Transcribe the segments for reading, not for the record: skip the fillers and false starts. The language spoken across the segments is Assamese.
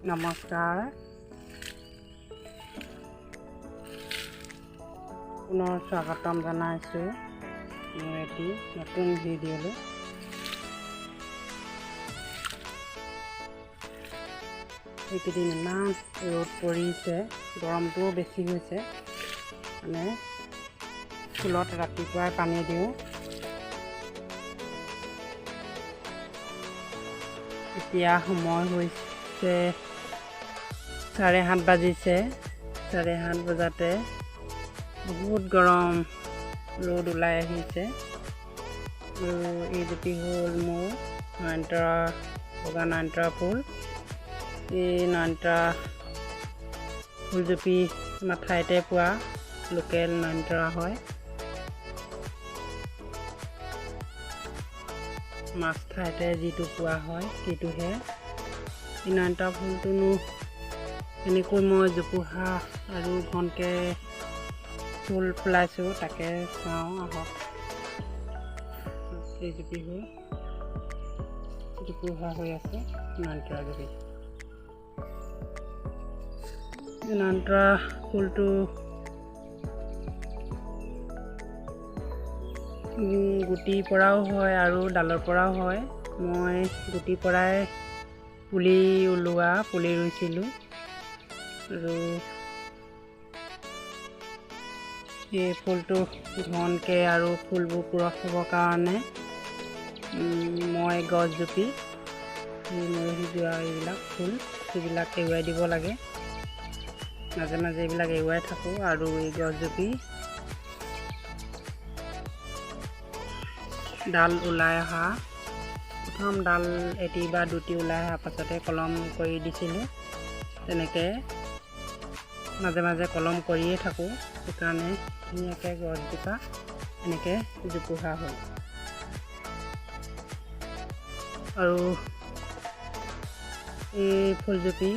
নমস্কাৰ, পুনৰ স্বাগতম জনাইছোঁ মোৰ এটি নতুন ভিডিঅ'লৈ। এইকেইদিন ইমান ৰ'দ পৰিছে, গৰমটোও বেছি হৈছে, মানে ফুলত ৰাতিপুৱাই পানী দিওঁ। এতিয়া সময় হৈছে 7:30 বাজিছে। 7:30 বজাতে বহুত গৰম, ৰ'দ ওলাই আহিছে। আৰু এইজুপি হ'ল মোৰ নয়নতৰা, বগা নয়নতৰা ফুল। এই নয়নতৰা ফুলজুপি আমাৰ ঠাইতে পোৱা লোকেল নয়নতৰা হয়। মাছ ঠাইতে যিটো পোৱা হয় সেইটোহে। এই নয়নতৰা ফুলটোনো কেনেকৈ মই জোপোহা আৰু ঘনকৈ ফুল ফুলাইছোঁ তাকে চাওঁ আহক। এইজুপি হৈ জোপোহা হৈ আছে নয়নতৰা জুপি। নয়নতৰা ফুলটো গুটিৰ পৰাও হয় আৰু ডালৰ পৰাও হয়। মই গুটিৰ পৰাই পুলি ওলোৱা পুলি ৰুইছিলোঁ। আৰু এই ফুলটো ঘনকৈ আৰু ফুলবোৰ পুৰঠ হ'বৰ কাৰণে মই গছজুপি মৰহি যোৱা এইবিলাক ফুল সেইবিলাক এৰুৱাই দিব লাগে। মাজে মাজে এইবিলাক এৰুৱাই থাকোঁ। আৰু এই গছজুপি ডাল ওলাই অহা প্ৰথম ডাল এটি বা দুটি ওলাই অহাৰ পাছতে কলম কৰি দিছিলোঁ। তেনেকৈ মাজে মাজে কলম কৰিয়ে থাকোঁ, সেইকাৰণে ধুনীয়াকৈ গছজোপা এনেকৈ জোপোহা হ'ল। আৰু এই ফুলজুপি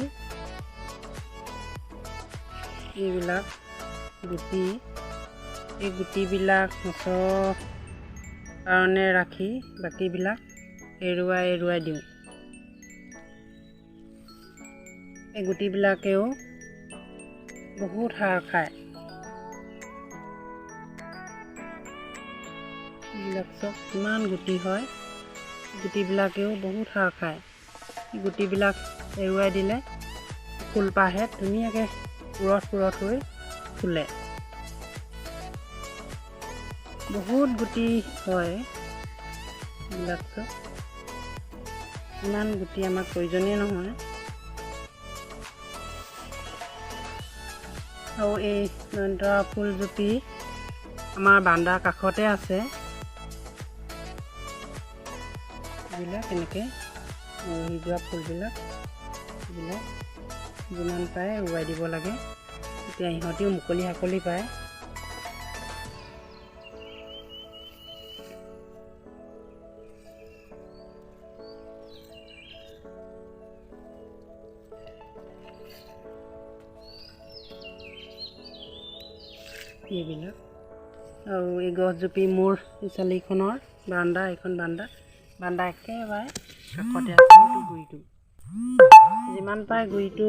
এইবিলাক গুটি, এই গুটিবিলাক সঁচৰ কাৰণে ৰাখি বাকীবিলাক এৰুৱাই এৰুৱাই দিওঁ। এই গুটিবিলাকেও বহুত সাৰ খায়। এইবিলাক চব কিমান গুটি হয়, গুটিবিলাকেও বহুত সাৰ খায়। গুটিবিলাক এৰুৱাই দিলে ফুলপাহে ধুনীয়াকৈ পুৰঠ পুৰঠ হৈ ফুলে। বহুত গুটি হয় এইবিলাক চব। ইমান গুটি আমাক প্ৰয়োজনীয় নহয়। আৰু এই নয়নতৰা ফুলজুপি আমাৰ বান্দাৰ কাষতে আছে। এইবিলাক এনেকৈ মৰহি যোৱা ফুলবিলাক এইবিলাক যিমান পাৰে ৰুৱাই দিব লাগে, তেতিয়া ইহঁতিও মুকলি হাকলি পায়। এইবিলাক আৰু এই গছজুপি মোৰ চালিখনৰ বান্দা, এইখন বান্দা, বান্দা একেবাৰে কাষতে আছে। এইটো গুৰিটো যিমান পাৰে গুৰিটো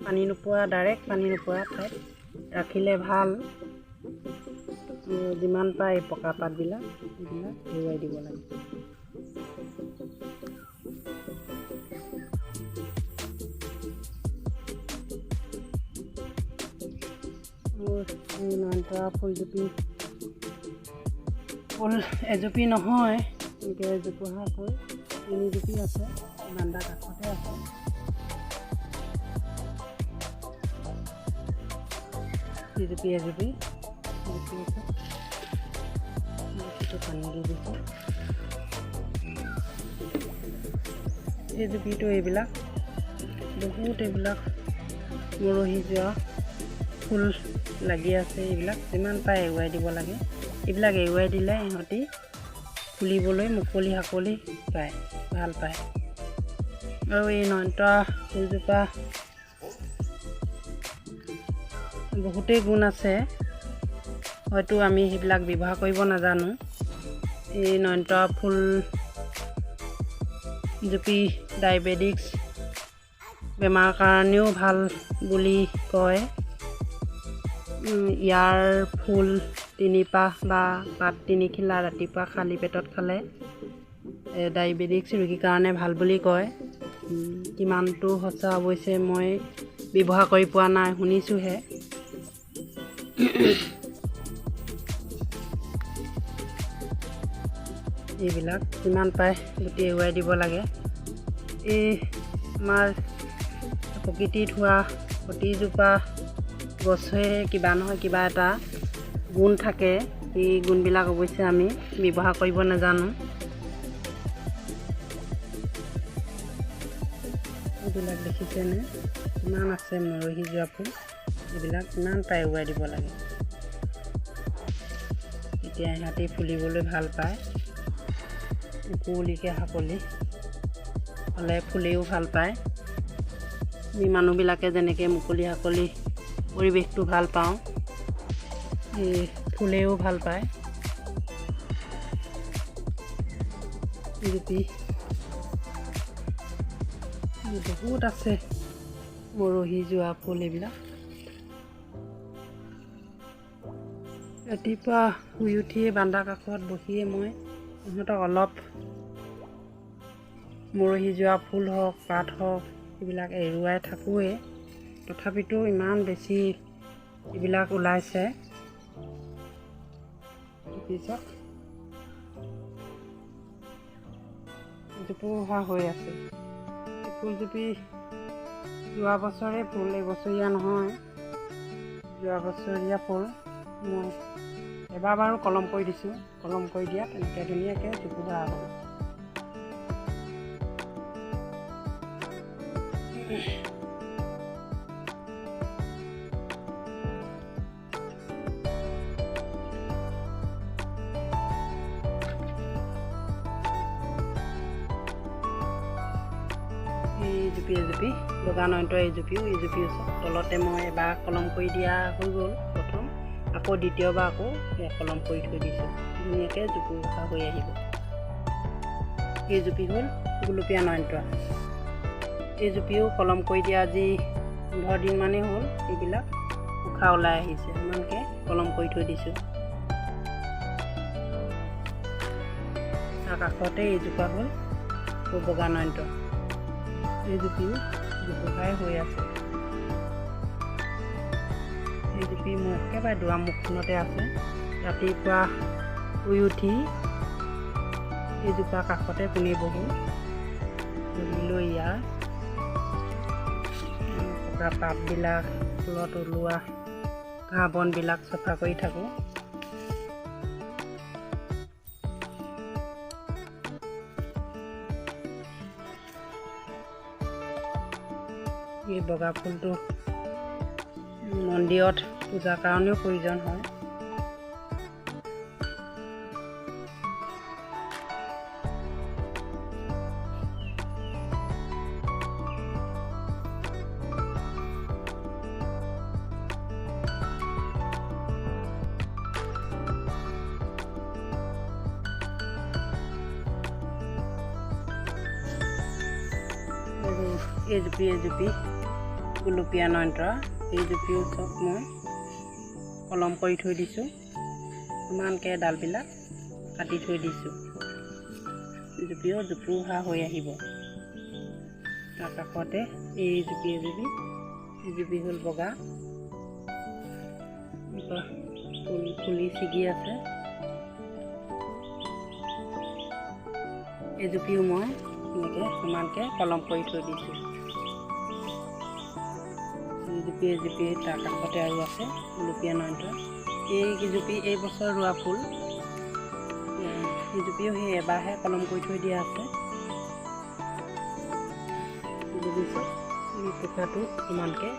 পানী নোপোৱা, ডাইৰেক্ট পানী নোপোৱা ঠাইত ৰাখিলে ভাল। যিমান পাৰে এই পকা পাতবিলাক এইবিলাক এৰুৱাই দিব লাগে। মোৰ এই নয়নতৰা ফুলজুপি ফুল এজুপি নহয়, এনেকৈ জোপোহাকৈ তিনিজুপি আছে, বান্দা কাষতে আছে। এজুপি এজুপি এজুপি আছে, এজুপিটো পানী দি দিছোঁ। এইজুপিটো এইবিলাক বহুত এইবিলাক মৰহি যোৱা ফুল লাগি আছে। এইবিলাক যিমান পাৰে এৰুৱাই দিব লাগে। এইবিলাক এৰুৱাই দিলে ইহঁতি ফুলিবলৈ মুকলি হাকলি পায়, ভাল পায়। আৰু এই নয়নতৰা ফুলজোপা বহুতেই গুণ আছে, হয়তো আমি সেইবিলাক ব্যৱহাৰ কৰিব নাজানো। এই নয়নতৰা ফুল জুপি ডায়েবেটিক্স বেমাৰৰ কাৰণেও ভাল বুলি কয়। ইয়াৰ ফুল 3 পাহ বা পাত 3 খিলা ৰাতিপুৱা খালী পেটত খালে ডায়েবেটিক্স ৰোগীৰ কাৰণে ভাল বুলি কয়। কিমানটো সঁচা অৱশ্যে মই ব্যৱহাৰ কৰি পোৱা নাই, শুনিছোঁহে। এইবিলাক যিমান পায় গুটি এৰুৱাই দিব লাগে। এই আমাৰ প্ৰকৃতিত হোৱা প্ৰতিজোপা গছে কিবা নহয় কিবা এটা গুণ থাকে। সেই গুণবিলাক অৱশ্যে আমি ব্যৱহাৰ কৰিব নাজানো। এইবিলাক দেখিছেনে, কিমান আছে মৰহি যোৱা ফুল। এইবিলাক কিমান পায় এৰুৱাই দিব লাগে, তেতিয়া ইহঁতি ফুলিবলৈ ভাল পায়। মুকলিকৈ শাকলি হ'লে ফুলেও ভাল পায়। আমি মানুহবিলাকে যেনেকৈ মুকলি শাকলি পৰিৱেশটো ভাল পাওঁ, এই ফুলেও ভাল পায়। জুপি বহুত আছে মৰহি যোৱা ফুল এইবিলাক। ৰাতিপুৱা শুই উঠিয়ে বান্দাৰ কাষত বহিয়ে মই ইহঁতক অলপ মৰহি যোৱা ফুল হওক, পাত হওক, এইবিলাক এৰুৱাই থাকোঁৱেই। তথাপিতো ইমান বেছি এইবিলাক ওলাইছে। পিছত জোপোহা হৈ আছে এই ফুলজুপি। যোৱা বছৰে ফুল, এইবছৰীয়া নহয়, যোৱা বছৰীয়া ফুল। মই এবাৰ বাৰু কলম কৰি দিছোঁ। কলম কৰি দিয়া তেনেকৈ ধুনীয়াকৈ জোপোহা হ'ল। এইজুপি এজুপি বগা নয়নতৰা, এইজুপিও চব তলতে মই এবাৰ কলম কৰি দিয়া হৈ গ'ল প্ৰথম, আকৌ দ্বিতীয়বাৰ আকৌ কলম কৰি থৈ দিছোঁ। ধুনীয়াকৈ জোপোহা হৈ আহিব। এইজুপি হ'ল গুলপীয়া নয়নতৰা। এইজুপিও কলম কৰি দিয়া আজি 15 দিনমানেই হ'ল। এইবিলাক পোখা ওলাই আহিছে, ইমানকৈ কলম কৰি থৈ দিছোঁ। তাৰ কাষতে এইজোপা হ'ল বগা নয়নতৰা। এইজুপিও জোপোহাই হৈ আছে। এইজুপি মোৰ একেবাৰে দুৱাৰ মুখখনতে আছে। ৰাতিপুৱা শুই উঠি এইজোপা কাষতে পোনেই বহোঁ। বহি লৈ ইয়াৰ পকা পাতবিলাক, ফুলত ওলোৱা ঘাঁহ বনবিলাক চফা কৰি থাকোঁ। এই বগা ফুলটো মন্দিৰত পূজাৰ কাৰণেও প্ৰয়োজন হয়। আৰু এইজুপি গুলপীয়া নয়নতৰা, এইজুপিও চব মই কলম কৰি থৈ দিছোঁ। সমানকৈ ডালবিলাক কাটি থৈ দিছোঁ। জুপিও জোপোহা হৈ আহিব। তাৰ কাষতে এই জুপি, এইজুপি হ'ল বগা ফুল ফুলি ছিগি আছে। এইজুপিও মই এনেকৈ সমানকৈ কলম কৰি থৈ দিছোঁ। এইজুপি এজুপি, তাৰ কাষতে আৰু আছে গুলপীয়া নয়নতৰা। এইকেইজুপি এই বছৰ ৰোৱা ফুল। এইজুপিও সেই এবাৰহে কলম কৰি থৈ দিয়া আছে। দেখিছে, এই পোখাটো সমানকৈ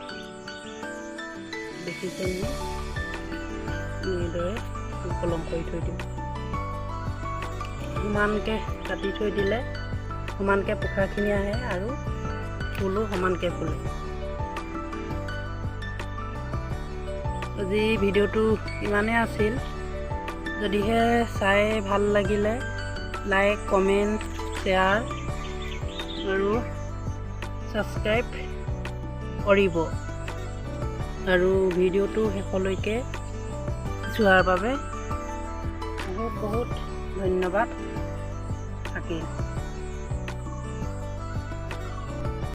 দেখিছে নহয়, এইদৰে কলম কৰি থৈ দিওঁ। সমানকৈ কাটি থৈ দিলে সমানকৈ পোখাখিনি আহে আৰু ফুলো সমানকৈ ফুলে। আজি ভিডিঅ'টো ইমানেই আছিল। যদিহে চাই ভাল লাগিলে লাইক, কমেণ্ট, শ্বেয়াৰ আৰু ছাবস্ক্ৰাইব কৰিব আৰু ভিডিঅ'টো শেষলৈকে চোৱাৰ বাবে বহুত বহুত ধন্যবাদ থাকিল।